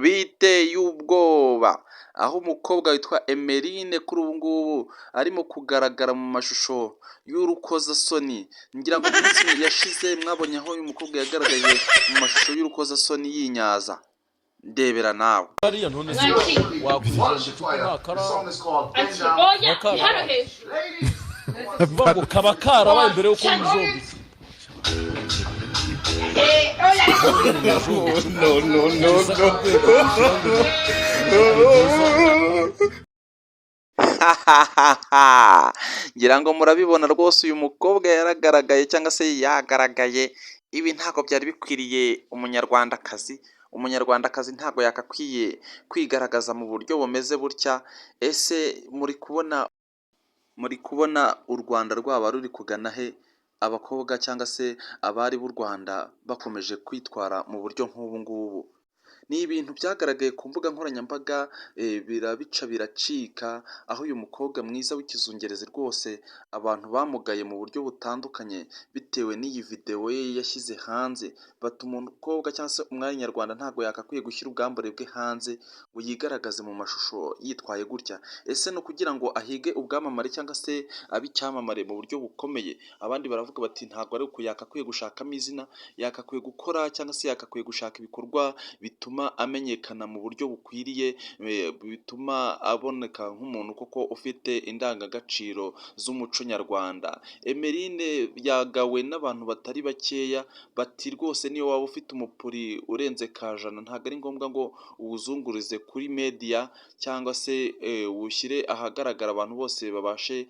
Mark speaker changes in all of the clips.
Speaker 1: Biteye ubwoba, aho umukobwa witwa Emeline kuri ubu ngubu arimo kugaragara mu mashusho y'urukozasoni. Ngira ngo mu minsi yashize mwabonye aho uyu mukobwa yagaragaye mu mashusho y'urukozasoni yinyaza. Ndebera nawe.
Speaker 2: Hariya none se wakwijomba icupa nta karaba?
Speaker 3: Oya, ni hano hejuru.
Speaker 2: Uvuga ngo kaba karabaye mbere yuko wijomba iki?
Speaker 3: Oya.
Speaker 2: No, no, no, no.
Speaker 1: Ngira ngo murabibona rwose, uyu mukobwa yaragaragaye cyangwa se yagaragaye. Ibi ntabwo byari bikwiriye umunyarwandakazi. Umunyarwandakazi ntabwo yakakwiye kwigaragaza mu buryo bumeze butya. Ese muri kubona u Rwanda rwaba ruri kugana he, abakobwa cyangwa se abari b'u Rwanda bakomeje kwitwara mu buryo nk'ubu ngubu? Ni ibintu byagaragaye ku mbuga nkoranyambaga, birabica biracika, aho uyu mukobwa mwiza w'ikizungerezi rwose abantu bamugaye mu buryo butandukanye bitewe n'iyi videwo ye yashyize hanze. Bati umukobwa cyangwa se umwari nyarwanda ntabwo yakakwiye gushyira ubwambure bwe hanze ngo yigaragaze mu mashusho yitwaye gutya. Ese ni ukugira ngo ahige ubwamamare cyangwa se abe icyamamare mu buryo bukomeye? Abandi baravuga bati ntabwo ari uku yakakwiye gushakamo izina, yakakwiye gukora cyangwa se yakakwiye gushaka ibikorwa bituma amenyekana mu buryo bukwiriye, bituma aboneka nk'umuntu koko ufite indangagaciro z'umuco nyarwanda. Emeline yagawe n'abantu batari bakeya, bati rwose niyo waba ufite umupuri urenze kajana, ntabwo ari ngombwa ngo uwuzungurize kuri media cyangwa se uwushyire ahagaragara abantu bose babashe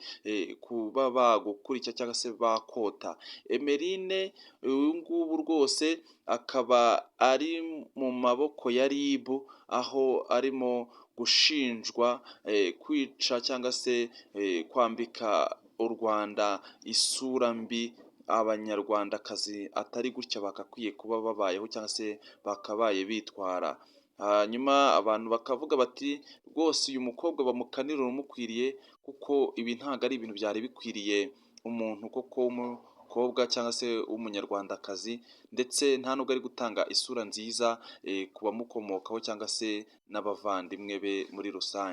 Speaker 1: kuba bagukurikira cyangwa se bakota. Emeline uyu ngubu rwose akaba ari mu maboko ya RIB, aho arimo gushinjwa kwica cyangwa se kwambika u Rwanda isura mbi. Abanyarwandakazi atari gutya bagakwiye kuba babayeho cyangwa se bakabaye bitwara. Hanyuma abantu bakavuga bati rwose uyu mukobwa bamukanire urumukwiriye, kuko ibi ntabwo ari ibintu byari bikwiriye umuntu koko w'umukobwa cyangwa se w'umunyarwandakazi, ndetse nta nubwo ari gutanga isura nziza ku bamukomokaho cyangwa se n'abavandimwe be muri rusange.